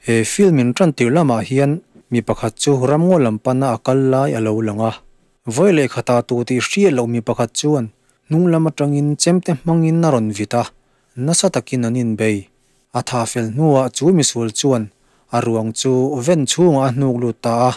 He film in tan tir lamah hian mi pakhat chu ramngaw lam pana a kal lai a lo lang a, vawi leh khatah tu tih hriat loh mi pakhat chuan hnung lam atangin chemte hmangin a rawn vit a, nasa takin an inbei. A tha fel hnuah chu misual chuan a ruang chu ven chhungah a hnuk lut ta a.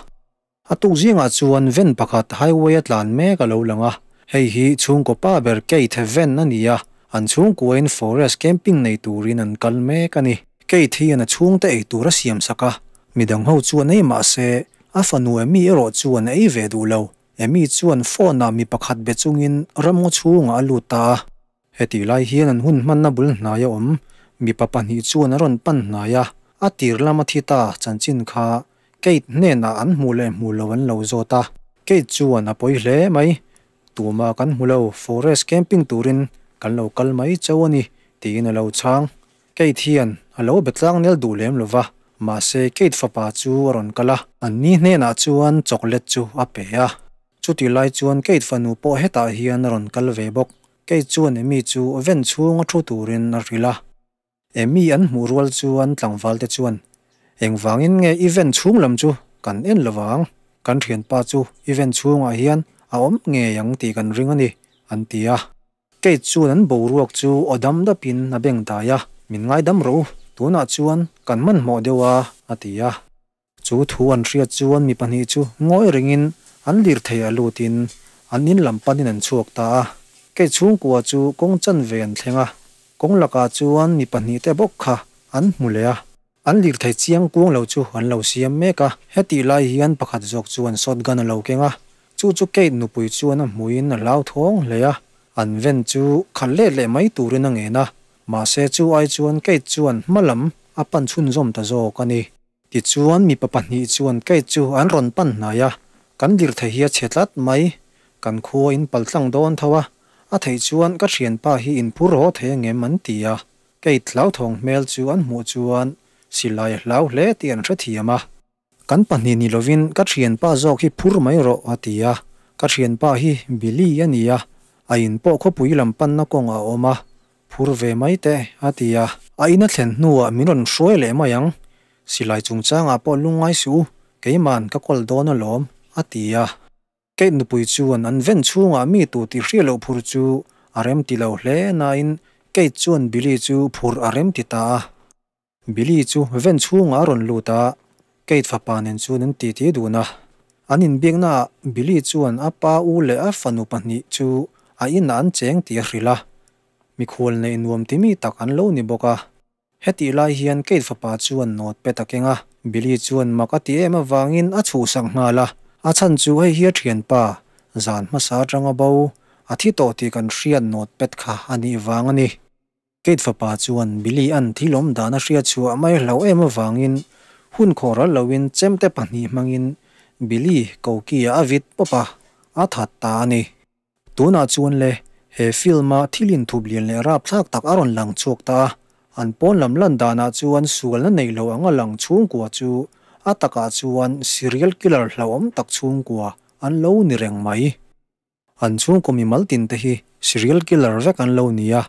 A tuk zingah chuan ven pakhat highway a tlan mek a lo lang a, hei hi chhungkaw pa ber Keith ven a ni a, an chhungkuain forest camping nei turin an kal mek a ni. Keith hian a chhungte ei tur a siam sak a, midang ho chuan ei mah se a fanu Amy erawh chuan a ei ve duh lo. Amy chuan phone ah mi pakhat be chungin ramngaw chhungah a lut ta a. Hetih lai hian an hun hmanna bul hnai a awm mipa pahnih chuan a rawn pan hnai a, a tir lama thi ta chanchin kha Kate hnenah an hmuh leh hmuh lo an lo zawt a. Kate chuan a pawi hle mai, Tumah kan hmu lo, forest camping turin kan lo kal mai chauh a ni, tiin a lo chhang. Kate hian a lo be tlang nel duh lem lo va, mahse Kate fapa chu a rawn kal a. Anni hnenah chuan chocolate chu a pe a. Chutih lai chuan Kate fanu pawh hetah hian a rawn kal ve bawk. Kate chuan Amy chu ven chhunga thu turin a hrilh a. Amy an hmuh rual chuan tlangval te chuan, Engvangin nge i ven chhung lam chu kan en lo vang? Kan thianpa chu i ven chhungah hian a awm ngei ang tih kan ring a ni, an ti a. Kate chuan an boruak chu aw dam dapin a beng dai a, Min ngaidam rawh u, tunah chuan kan hmanhmawh deuh a, a ti a. Chu thu an hriat chuan mi pahnih chu ngawi rengin an lirthei a lutin an in lam panin an chhuak ta a. Kei chhungkua chu kawng chanve an thleng a, kawng lakah chuan mi pahnih te bawk kha an hmu leh a. An lirthei chiang kuang lo chu an lo siam mek a, hetih lai hian pakhat zawk chuan shotgun a lo keng a, chu chu Kate nupui chuan a hmuin a hlauthawng hle a, an ven chu khalh let leh mai turin a ngen a, mahse chu ai chuan Kate chuan hma lam a pan chhunzawm ta zawk a ni. Tichuan mipa pahnih chuan Kate chu an rawn pan hnai a, Kan lirthei hi a chhe tlat mai, kan khua in pal tlang dawn tho a, a theih chuan ka thianpa hi in phur haw thei angem an ti a. Kate hlauthawng hmel chu an hmuh chuan silai a hlau hle tih an hrethiam a. Kan pahnih ni lovin ka thianpa zawk hi phur mai rawh a ti a, ka thianpa hi Billy a ni a, a in pawh khawpui lam panna kawngah a awm a, Phur ve mai teh, a ti a. A ina thlen hnuah min rawn hruai leh mai ang. Silai chungchangah pawh lungngai suh u, keima'n ka kawl dawn alawm, a ti a. Kate nupui chuan an ven chhungah mi tu tih hriat loh phur chu a rem ti lo hle nain Kate chuan Billy chu phur a rem ti ta a. Billy chu ven chhungah a rawn lut a, Kate fapa nen chuan an titi dun a. An inbiaknaah Billy chuan a pa u leh a fanu pahnih chu a inah an cheng tih a hrilh a, mikhual neih nuam ti mi tak an lo ni bawk a. Hetih lai hian Kate fapa chuan nawt pet a keng a, Billy chuan mak a ti em avangin a chhuhsak nghal a, a chhan chu hei hi a thianpa, zan hmasa atanga bo, a thi tawh tih kan hriat nawt pet kha a nih vang a ni. Kate fapa chuan Billy an thil awm dan a hriat chhuah mai hlau em avangin hun khawh ral loin chemte pahnih hmangin Billy koki-ah a vit pawp a, a that ta a ni. Tunah chuan le, he film-a thil inthup lian leh rapthlak tak a rawn lang chhuak ta a, an pawn lam lan danah chuan sualna nei lo anga lang chhungkua chu a takah chuan serial killer hlauhawm tak chhungkua an lo ni reng mai. An chhungkaw mimal tin te hi serial killer vek an lo ni a,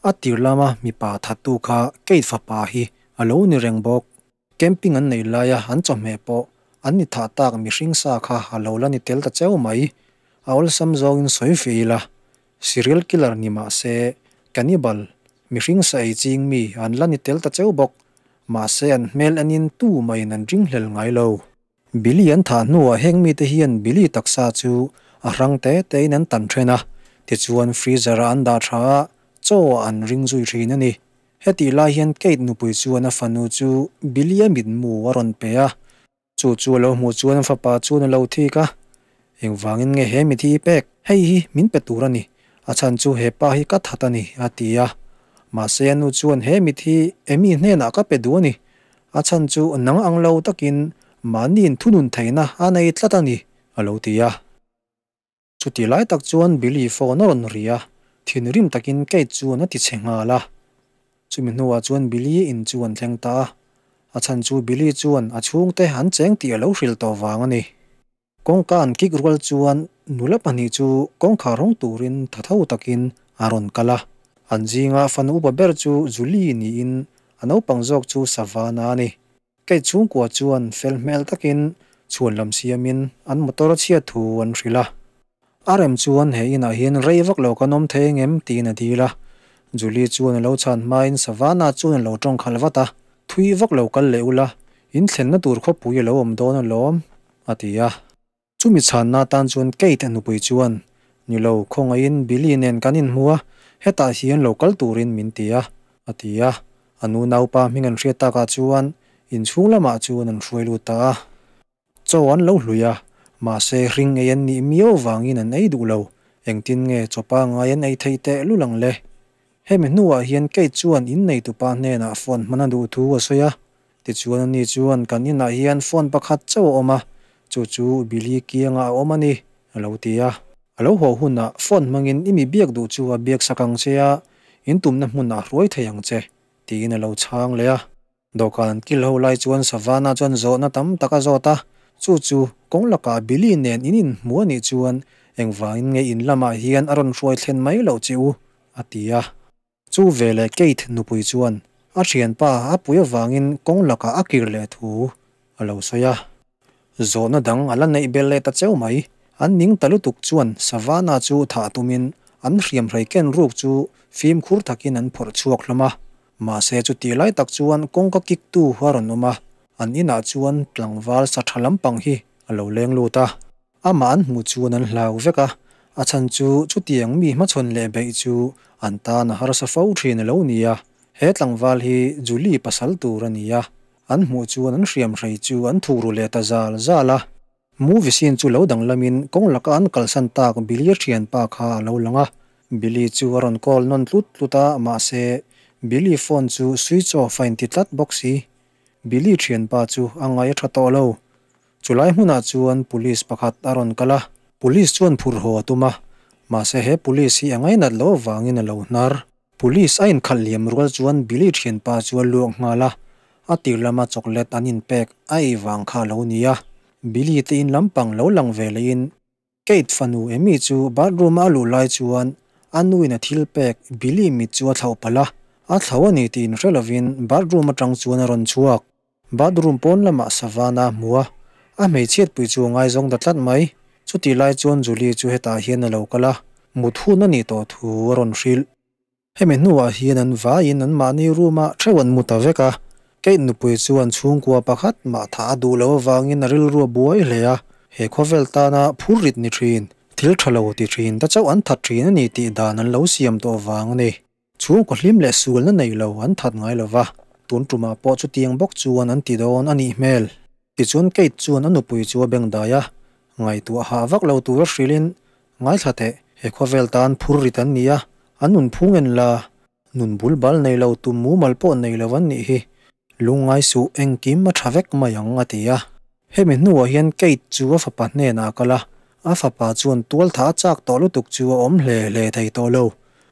a tir lama mipa thattu kha Kate fapa hi a lo ni reng bawk. Camping an nei laia an chawhmeh pawh an ni thah tak mihring sa kha a lo la ni tel ta cheu mai. A awlsam zawngin sawi ve ila, serial killer ni mah se cannibal, mihring sa ei ching mi an la ni tel ta cheu bawk. Mahse an hmel enin tu mahin an ringhlel ngai lo. Billy an thah hnuah heng mite hian Billy taksa chu a hrang te tein an tan then a, tichuan freezer-ah an dah tha a, chaw ah an ring zui thin a ni. Hetih lai hian Kate nupui chuan a fanu chu Billy-a mitmu a rawn pe a, chu chu a lo hmuh chuan a fapa chuan a lo thik a, Engvangin nge he mit hi i pek? Hei hi min pe tur a ni, a chhan chu he pa hi ka that a ni, a ti a. Mahse a nu chuan he mit hi Amy hnenah ka pe duh a ni, A chhan chu nang ang lo takin mahniin thunun theihna a nei tlat a ni, a lo ti a. Chuti lai tak chuan Billy phone a rawn ri a, thinrim takin Kate chuan a ti chhe nghal a. Chumi hnuah chuan Billy in chu an thleng ta a, a chhan chu Billy chuan a chhungte an cheng tih a lo hrilh tawh vang a ni. Kawngka an kik rual chuan nula pahnih chu kawngkhar hawng turin tha tho takin a rawn kal a. An zinga fanu upa ber chu Julie niin a naupang zawk chu Savannah a ni. Kate chhungkua chuan fel hmel takin chhuanlam siamin an motor a chhiat thu an hrilh a. A rem chuan he inah hian rei vak lo kan awm thei engem tiin a dil a. Julie chuan a lo chhan hmain Savannah chuan a lo tawng khalh vat a, Thui vak lo kal leh ula, in thlenna tur khawpui a lo awm dawn alawm, a ti a. Chumi chhanna atan chuan Kate nupui chuan, Ni lo, khawngaihin Billy nen kan inhmu a, hetah hian lo kal turin min ti a, a ti a. A nu naupa hming an hriat takah chuan inchhung lamah chuan an hruai lut ta a. Chaw an lo hlui a, mahse hring ei an nih miau vangin an ei duh lo. Engtin nge chaw pangngai an ei theih teh lul ang le? Hemi hnuah hian Kate chuan inneitupa hnenah phone hman a duh thu a sawi a. Tichuan ani chuan kan inah hian phone pakhat chauh a awm a, chu chu Billy kiangah a awm a ni, a lo ti a. A lo haw hunah phone hmangin i mi biak duh chu a biak sak ang che a, in tumna hmunah hruai thei ang che, tiin a lo chhang leh a. Dawhkan an kil ho lai chuan Savannah chuan zawhna tam tak a zawt a, chu chu kawng lakah Billy nen in inhmu a nih chuan engvangin nge in lamah hian a rawn hruai thlen mai loh che u, a ti a. Chu veleh Kate nupui chuan a thianpa a pui avangin kawng lakah a kir leh thu a lo sawi a. Zawhna dang a la neih belh leh ta cheu mai. An ning ta lutuk chuan Savannah chu thah tumin an hriamhrei ken ruk chu fimkhur takin an phawrh chhuak hlawm a. Mahse chutih lai tak chuan kawngka kiktu a rawn awm a, an inah chuan tlangval sa tha lampang hi a lo leng lut a. Amah an hmuh chuan an hlau vek a, a chhan chu chutiang mi hmachhawn leh beih chu an tan a harsa fo thin a lo ni a. He tlangval hi Julie pasal tur a ni a, an hmuh chuan an hriamhrei chu an thuk ru leh ta zal zal a. Movie scene chu lo danglamin kawng laka an kalsan tak Billy thianpa kha a lo lang a. Billy chu a rawn call nawn tlut tlut a, mahse Billy phone chu switch off a inti tlat bawk si. Billy thianpa chu a ngaih a tha tawh lo. Chulai hmunah chuan Police pakhat a rawn kal a, Police chuan phur haw a tum a, mahse he Police hi a ngainat loh avangin a lo hnar. Police a inkhalh liam rual chuan Billy thianpa chu a luak nghal a, a tir lama chocolate an inpek a ei vang kha a lo ni a, Billy te in lampang lo lang ve lehin Kate fanu Amy chu bathroom a luh lai chuan a nuin a thil pek Billy mit chu a thlauh palh a, a thlauh a ni tih inhre lovin bathroom atang chuan a rawn chhuak. Bathroom pawn lamah Savannah a hmu a, a hmeichhiatpui chu a ngaizawng ta tlat mai. Chutih lai chuan Julie chu hetah hian a lo kal a, mut hun a nih tawh thu a rawn hrilh. Hemi hnuah hian an vaiin anmahni room-ah theuh an mu ta vek a, Kate nupui chuan chhungkua pakhat mah thah a duh loh avangin a rilru a buai hle a, he khawvel tana phur rit ni thin, thil tha lo ti thin te chauh an that thin a ni tih dan an lo siam tawh vang a ni. Chhungkaw hlim leh sualna nei lo an that ngai lo va, tun tumah pawh chutiang bawk chuan an ti dawn a nih hmel. Tichuan Kate chuan a nupui chu a bengdai a, ngaihtuah hah vak lo tura hrilhin Ngaithla teh, he khawvel tan phur rit an ni a, an nun phung en la, nun bul bal nei lo tum mumal pawh nei lo an nih hi. Lungngai suh engkim a tha vek mai ang a ti a. Hemi hnuah hian Kate chu a fapa hnenah a kal a, a fapa chuan tualtha a chak tawh lutuk chu a awm hle hle thei tawh lo.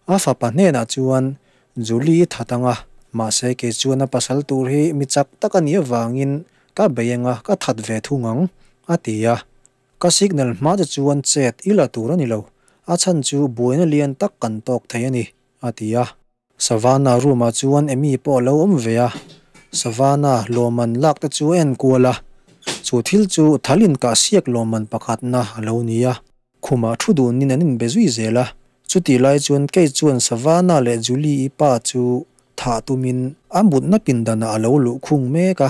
A fapa hnenah chuan Julie i that ang a, mahse kei chuan a pasal tur hi mi chak tak a nih avangin ka bei anga ka that ve thung ang a ti a. Ka signal hma te chuan chet i la tur a ni lo, a chhan chu buaina lian tak kan tawk thei a ni, a ti a. Savannah room ah chuan Amy pawh a lo awm ve a, Savannah lawmman lak te chu a en kual a, chu thil chu thal inkah siak lawmman pakhatna a lo ni a, khumah thu dunin an inbe zui zel a, chutih lai chuan Kate chuan Savannah leh Julie-i pa chu thah tumin a mutna pindanah a lo luhkhung mek a.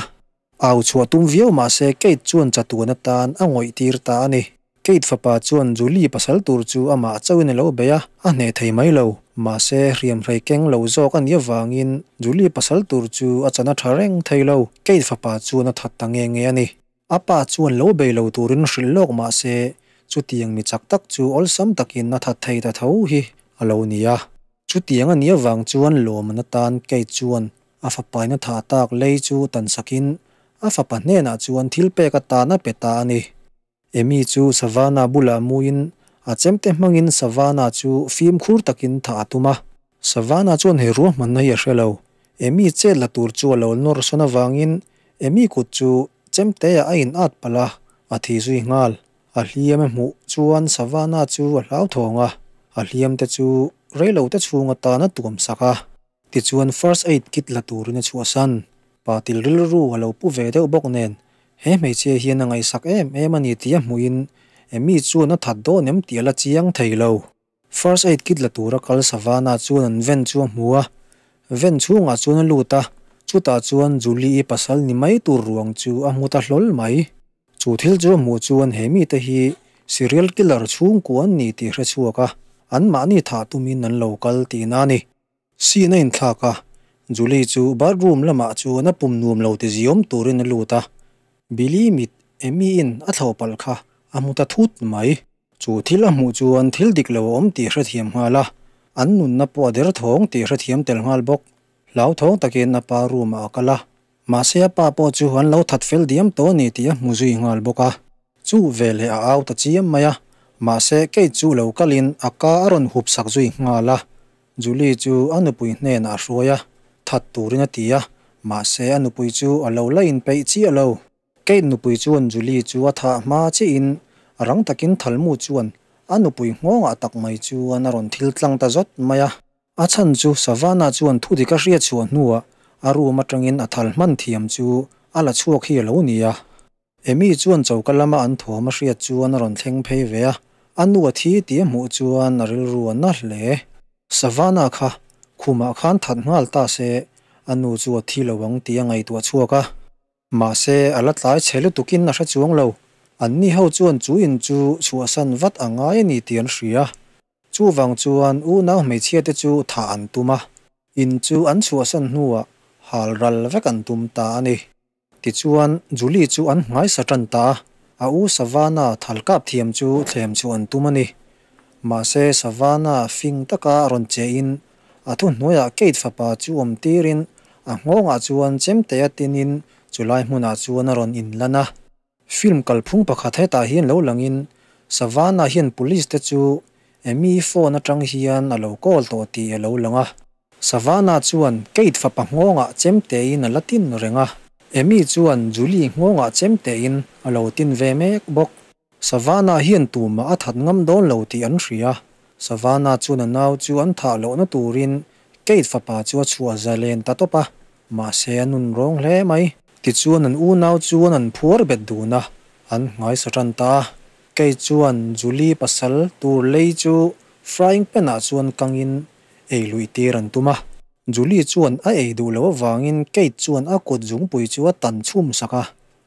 Au chhuah tum viau mah se Kate chuan chatuan atan a ngawih tir ta a ni. Kate fapa chuan Julie pasal tur chu amah chauhin a lo bei a, a hneh thei mai lo. Mahse, hriamhrei keng lo zawk a nih avangin Julie pasal tur chu a chan a tha reng thei lo. Kate fapa chuan a that ta nge nge a ni. A pa chuan lo bei lo turin hrilh lawk mah se, chutiang mi chak tak chu awlsam takin a that thei ta tho hi a lo ni a. Chutiang a nih avang chuan lawmman atan Kate chuan a fapaina thah tak lei chu tansakin a fapa hnenah chuan thil pek atan a pe ta a ni. Amy chu Savannah bulah muin a chemte hmangin Savannah chu fimkhur takin thah a tum a. Savannah chuan he ruahmanna hi a hre lo. Amy chet la tur chu a lo nawr sawn avangin Amy kut chu chemteah a in at palh a, a thi zui nghal. A hliam a hmuh chuan Savannah chu a hlauthawng a, a hliam te chu reilote chhung atan a tuam sak a. Tichuan first aid kit la turin a chhuahsan. Patil rilru a lo pu ve deuh bawk nen he hmeichhia hian a ngaihsak em em a ni tih a hmuhin Amy chuan a that dawn em tih a la chiang thei lo. First aid kit la tura kal Savannah chuan an van chu a hmu a, van chhungah chuan a lut a, chutah chuan Julie-i pasal ni mai tur ruang chu a hmu ta hlawl mai. Chu thil chu a hmuh chuan he mite hi serial killer chhungkua an ni tih hre chhuak a, anmahni thah tumin an lo kal tihna a ni. Scene a inthlak a, Julie chu bathroom lamah chuan a pum nuam lo ti ziawm turin a lut a, Billy mit Amy-in a thlauh palh kha a hmu ta thut mai. Chu thil a hmuh chuan thil dik lo a awm tih hrethiam nghal a, an nunna pawh a derthawng tih hrethiam tel nghal bawk. Hlauthawng takin a pa room ah a kal a, mahse a pa pawh chu an lo that fel diam tawh a ni tih a hmu zui nghal bawk a. Chu veleh a au ta chiam mai a, mahse Kate chu lo kalin a ka a rawn hup sak zui nghal a, Julie chu a nupui hnenah a hruai a, that turin a ti a, mahse a nupui chu a lo la inpeih chiah lo. Kate nupui chuan Julie chu a thah hma chiahin rang takin Thalmu chuan a nupui nghawngah tak mai chuan a rawn thil tlang ta zawt mai a. A chhan chu Savannah chuan thu dik a hriat chhuah hnuah a room atangin a thal hman thiam chu a la chhuak hi a lo ni a. Amy chuan choka lama an thawm a hriat chuan a rawn thleng phei ve a, a nu a thi tih a hmuh chuan a rilru a na hle. Savannah kha khumah khan that nghal ta se, a nu chu a thi lo ang tih a ngaihtuah chhuak a. Mahse, a la tlai chhe lutukin a hre chuang lo. Anni ho chuan chu in chu chhuahsan vat a ngai a ni tih an hria. Chuvang chuan unau hmeichhia te chu thah an tum a, in chu an chhuahsan hnuah hal ral vek an tum ta a ni. Tichuan, Julie chu an nghaisa tan ta a, a u Savannah thal kap thiam chu thlem chu an tum a ni. Mahse, Savannah fing taka rawn chein a thuhnuaiah Kate fapa chu awm tirin a nghawngah chuan chemte a tinin chulai hmunah chuan a rawn inlan a. Film kalphung pakhat hetah hian lo langin Savannah hian police te chu Amy phone atang hian a lo call tawh tih a lo lang a. Savannah chuan Kate fapa nghawngah chemtein a la tin reng a. Amy chuan Julie nghawngah chemtein a lo tin ve mek bawk. Savannah hian tumah a that ngam dawn lo tih an hria. Savannah chuan a nau chu an thah lohna turin Kate fapa chu a chhuah zalen ta tawp a, mahse a nun rawng hle mai. Tichuan an unau chuan an phuar bet dun a, an nghaisa tan ta a. Kate chuan Julie pasal tur lei chu frying pan ah chuan kangin ei luih tir an tum a. Julie chuan a ei duh loh avangin Kate chuan a kut zungpui chu a tan chhum sak a.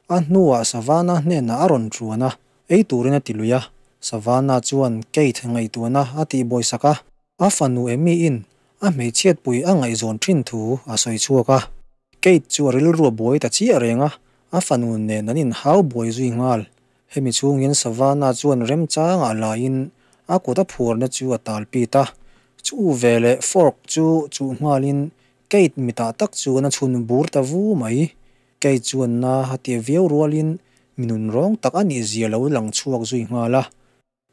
A hnuah Savannah hnenah a rawn ṭuan a, ei turin a ti lui a. Savannah chuan Kate ngaihtuahna a tihbuai sak a. A fanu Amy-in a hmeichhiatpui a ngaihzawn ṭhin thu a sawi chhuak a. Kate chu a rilru a buai ta chiah reng a, a fanu nen an inhau buai zui nghal. Hemi chhungin Savannah chuan remchangah laiin a kut a phuarna chu a tal pit a. Chu veleh fork chu chuh nghalin Kate mitah tak chuan a chhun bur ta vu mai. Kate chuan na a ti viau rualin mi nunrawng tak a nih zia lo lang chhuak zui nghal a.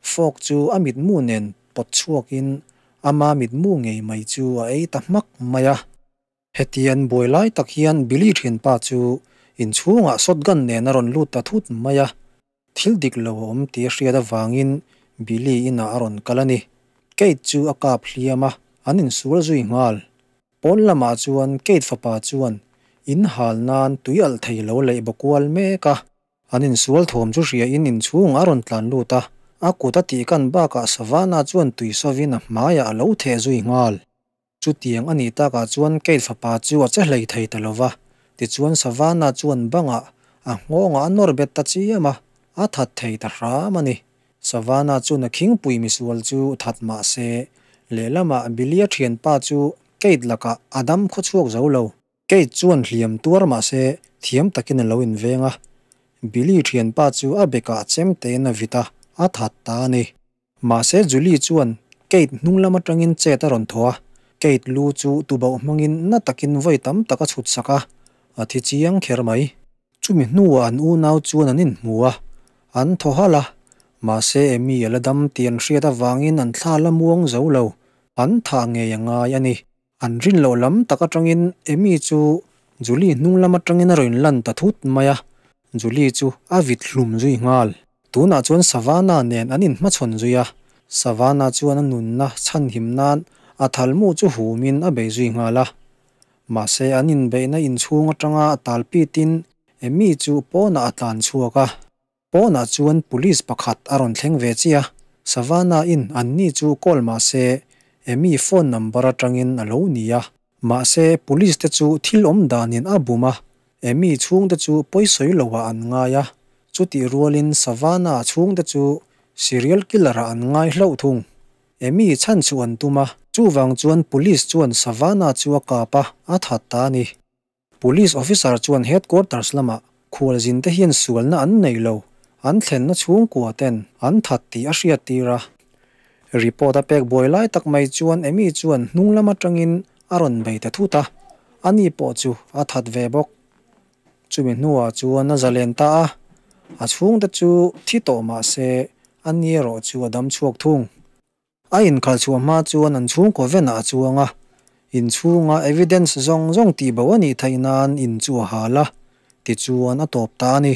Fork chu a mitmu nen pawt chhuakin ama mitmu ngei mai chu a ei ta hmak mai a. Hetian buai lai tak hian Billy thianpa chu inchhungah shotgun nen a rawn lut ta thut mai a. Thil dik lo a awm tih a hriat avangin Billy inah a rawn kal a ni. Kate chu a kap hliam a, an insual zui nghal. Pawn lamah chuan Kate fapa chuan in hal nan tui alh thei lo leih baw kual mek a. An insual thawm chu hriain inchhung a rawn tlan lut a, a kut a tihkan bakah Savannah chuan tui sovin a hmaiah a lo theh zui nghal. Chutiang a nih takah chuan Kate fapa chu a che hlei thei ta lo va, tichuan Savannah chuan bangah a nghawngah a nawr bet ta chiam a, a that thei ta hram a ni. Savannah chuan a khingpui misual chu that mah se, lehlamah Billy-a thianpa chu Kate lakah a dam khawchhuak zo lo. Kate chuan hliam tuar mah se thiam takin a lo inveng a, Billy thianpa chu a bekah chem tein a vit a, a that ta a ni. Mahse Julie chuan Kate hnung lam atangin chet a rawn thaw a, Kate lu chu tubauh hmangin na takin vawi tam tak a chhut sak a, a thi chiang kher mai. Chumi hnuah an unau chuan an inhmu a, an thaw halh a, mahse Amy a la dam tih an hriat avangin an thla la muang zo lo, an thah ngei a ngai a ni. An rin loh lam tak atangin Amy chu Julie hnung lam atangin a rawn lan ta thut mai a, Julie chu a vit hlum zui nghal. Tunah chuan Savannah nen an inhmachhawn zui a, Savannah chuan a nunna chhanhim nan a thalmu chu humin a bei zui nghal a. Mahse an inbeihna inchhung atanga tal pitin Amy chu pawnah a tlan chhuak a. Pawnah chuan police pakhat a rawn thleng ve chiah a, Savannah in anni chu call mahse Amy phone number atangin a lo ni a. Mahse police te chu thil awm danin a bum a, Amy chhungte chu pawisawi loah an ngai a, chutih rualin Savannah chhungte chu serial killer ah an ngai hlauh thung. Amy chhan chu an tum a, chuvang chuan police chuan Savannah chu a kap a, a that ta a ni. Police officer chuan headquarters lamah khualzin te hian sualna an nei lo, an thlenna chhungkua ten an that tih a hriat tir a. Report a pek buai lai tak mai chuan Amy chuan hnung lam atangin a rawn bei ta thut a, ani pawh chu a that ve bawk. Chumi hnuah chuan a zalen ta a, a chhungte chu thi tawh mah se ani erawh chu a dam chhuak thung. A inkhalh chhuah hma chuan an chhungkaw venah a chuang a, inchhunga evidence zawng zawng tihbo a nih theih nan in chu a hal a, tichuan a tawp ta a ni.